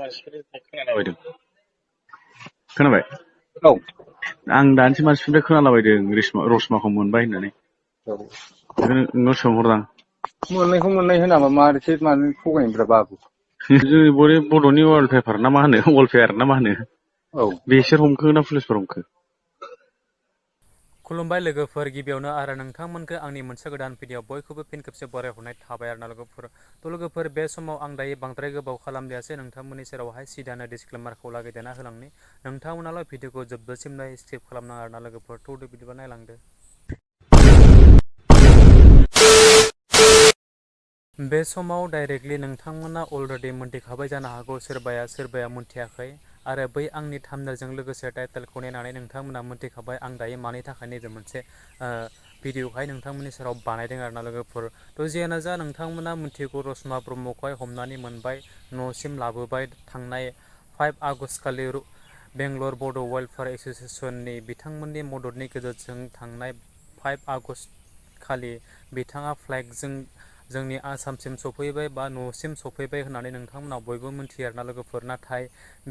खोनालाबायदों खोनाबाय औ आं दानसे मानसिनिफ्राय खोनालाबायदों रशमाखौ मोनबाय होननानै बेखौनो नोंनाव सोंहरदां मोननायखौ मोननाय होनाबा मारैथो मानो थगायनोब्रा बाबु जोंनि बर'नि वालपेपार ना मा होनो वालपेयार ना मा होनो औ बेसोर हमखो ना पुलिसफोर हमखो खुलुमबाय लोगोफोर गिबियावनो आरो नोंथांमोनखौ आंनि मोनसे गोदान भिडिअ बयखौबो फिन खेबसे बरायहरनाय थाबाय आरो ना लोगोफोर बे समाव आं दायो बांद्राय गोबाव खालामलियासै नोंथांमोननि सेरावहाय सिदानो डिसक्लेमारखौ लागायदेरना होलांनि नोंथांमोनाल' भिडिअखौ जोबजासिम स्किप खालामनाङा आरो ना लोगोफोर थौदो बिदिबा नायलांदो बे समाव डाइरेक्टलि नोंथांमोना अलरेडि मोनथिखाबाय जानो हागौ सोरबाया मोनथियाखै आरो बै आंनि थाम्बनेलजों लोगोसे टाइटेलखौ नायनानै नोंथांमोना मोनथिखाबाय आं दायो मानि थाखाय नैबे मोनसे भिडिअहाय नोंथांमोननि सेराव बानायदों आरो ना लोगोफोर थ' जियानो जा नोंथांमोना मिथिगौ रशमा ब्रह्मखौहाय हमनानै मोनबाय न'सिम लाबोबाय थांनाय 5 आगस्ट खालि बेंगलर बड' वेलफेयार एस'सिएशननि बिथांमोननि मददनि गेजेरजों थांनाय 5 आगस्ट खालि बिथाङा फ्लाइटजों जोंनि आसामसिम सफैबाय बा न'सिम सफैबाय होननानै नोंथांमोना बयबो मिथियो आरोना लोगोफोर नाथाय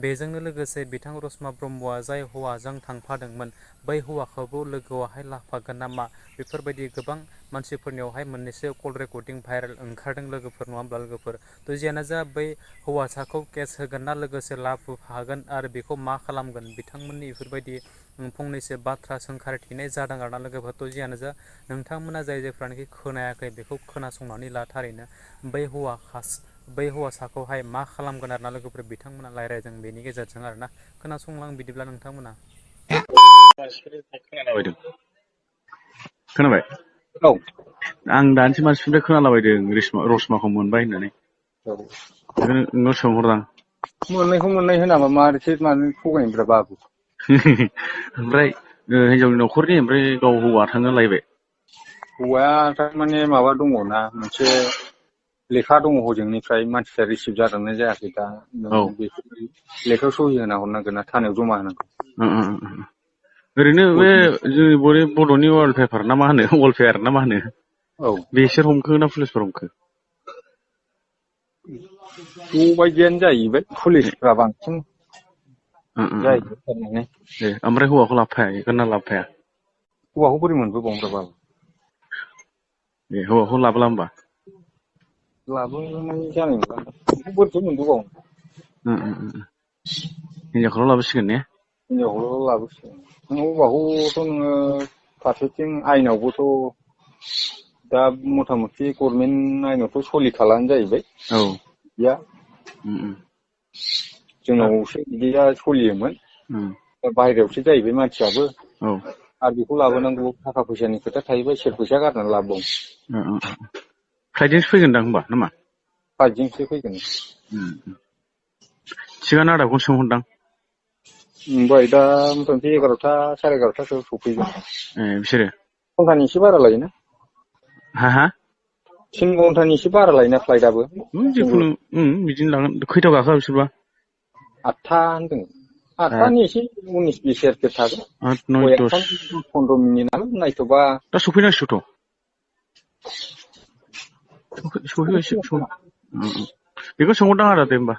बेजोंनो लोगोसे बिथां रशमा ब्रह्मआ जाय हौवाजों थांफादोंमोन बै हौवाखौबो लोगोआवहाय लाफागोन नामा बेफोरबायदि गोबां मानसिफोरनियावहाय मोननैसो कल रेकर्डिं भाइरेल ओंखारदों लोगोफोर नङा होमब्ला लोगोफोर थ' जियानो जा बै हौवासाखौ केस होगोन ना लोगोसे लाबोफागोन आरो बेखौ मा खालामगोन बिथांमोननि बेफोरबायदि फंनैसो बाथ्रा सोंखारिथिनाय जादों आरोना लोगोफोर थ' जियानो जा नोंथांमोना जायफ्रानोखि खोनायाखै बेखौ खोनासंनानै ला थारैनो बै हौवासाखौहाय मा खालामगोन आरोना लोगोफोर बिथांमोना रायज्लायदों बेनि गेजेरजों आरोना खोनासंलां बिदिब्ला नोंथांमोना खोनालाबायदों खोनाबाय औ आं दानसे मानसिनिफ्राय खोनालाबायदों रशमाखौ मोनबाय होननानै बेखौनो नोंनाव सोंहरदां मोननायखौ मोननाय होनाबा मारैथो मानो थगायनोब्रा बाबु ओमफ्राय हिनजावनि न'खरनि ओमफ्राय गाव हौवा थांनो लायबाय हौवाया थारमाने माबा दङ ना मोनसे लेखा दङ हजोंनिफ्राय मानसिया रिसिभ जादोंना जायाखै दा नों औ बेखौ लेखायाव सहि होना हरनांगोन ना थानायाव जमा होनांगौ ओरैनो बे जोंनि बर'नि वालपेपार ना मा होनो वालपेयार ना मा होनो औ बेसोर हमखो ना पुलिसफोर हमखो ज' बायदियानो जाहैबाय पुलिसफ्रा बांसिन जाहैबाय थारमाने ओमफ्राय हौवाखौ लाबोफाया ना लाबोफाया हौवाखौ बोरै मोनबोबावनोब्रा बाबु हौवाखौ लाबोला होमबा लाबोनाय जानाय नंला बेखौ बोरैथो मोनबोबावनो हिनजावखौल' लाबोसिगोन ने हिनजावखौल' लाबोसिगोन नों हौवाखौथ' नोङो फारसेथिं आयेनावबोथ' दा मथा मथि गभर्नमेन्ट आयेनावथ' सोलिखालानो जाहैबाय औ बिदिया जोंनावसो बिदिया सोलियोमोन दा बाहेरायावसो जाहैबाय मानसियाबो आरो बेखौ लाबोनांगौ थाखा फैसानि खोथा थाहैबाय सोर फैसा गारनानै लाबोबावनो फ्लाइटजोंसो फैगोनदां होमबा नामा फ्लाइटजोंसो फैगोन थिगानो आदाखौनो सोंहरदां ओमफ्राय दा मथा मथि 11टा साराय 11टासोआव सफैगोन बिसोरो घन्टानि एसे बारा लायोना हा 3 घन्टानि एसे बारा लायोना फ्लाइटआबो जिखुनु बिदिनो लागोन खैथायाव गाखोआ बिसोरबा 8टा होनदों 8टानि एसे 19-20 सेरफोर थागोन 15 मिनिट नायथ'बा दा सफैनांसिगौथ' सफैबाय बेखौ सोंहरदां आदा दे होमबा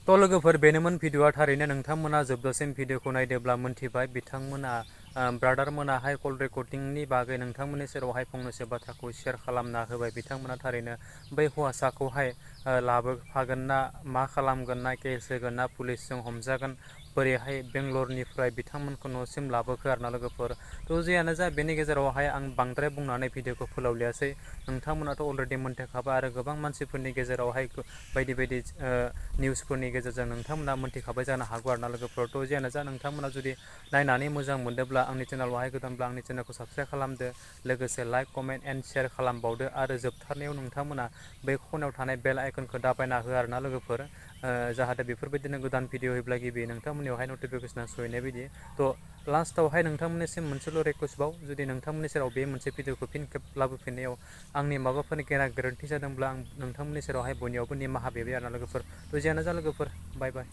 थ' लोगोफोर बेनोमोन भिडिअआ थारैनो नोंथांमोना जोबजासिम भिडिअखौ नायदोंब्ला मोनथिबाय बिथांमोना ब्रादारमोनाहाय कल रेकर्डिंनि बागै नोंथांमोननि सेरावहाय फंनैसो बाथ्राखौ शेयार खालामना होबाय बिथांमोना थारैनो बै हौवासाखौहाय लाबोफागोन ना मा खालामगोन ना केस होगोन ना पुलिसजों हमजागोन बोरैहाय बेंगलरनिफ्राय बिथांमोनखौ न'सिम लाबोखो आरोना लोगोफोर थ' जियानो जा बेनि गेजेरावहाय आं बांद्राय बुंनानै भिडिअखौ फोलावलियासै नोंथांमोनाथ' अलरेडि मोनथिखाबाय आरो गोबां मानसिफोरनि गेजेरावहाय बायदि बायदि निउसफोरनि गेजेरजों नोंथांमोना मोनथिखाबाय जानो हागौ आरोना लोगोफोर थ' जियानो जा नोंथांमोना जुदि नायनानै मोजां मोनदोंब्ला आंनि चेनेलावहाय गोदानब्ला आंनि चेनेलखौ साबस्क्राइब खालामदो लोगोसे लाइक कमेन्ट एन्ड शेयार खालामबावदो आरो जोबथारनायाव नोंथांमोना बे खनायाव थानाय बेल आइकनखौ दाबायना हो आरोना लोगोफोर जाहाथे बेफोरबायदिनो गोदान भिडिअ होयोब्ला गिबि नोंथांमोननियावहाय नटिफिकेसना सहैनाय बायदि थ' लास्टावहाय नोंथांमोननिसिम मोनसेल' रिकुवेस्ट बाव जुदि नोंथांमोननि सेराव बे मोनसे भिडिअखौ फिन खेब लाबोफिननायाव आंनि माबाफोरनि गोरोन्थि जादोंब्ला आं नोंथांमोननि सेरावहाय बयनियावबो निमाहा बिबाय आरोना लोगोफोर थ' जियानो जा लोगोफोर बाय बाय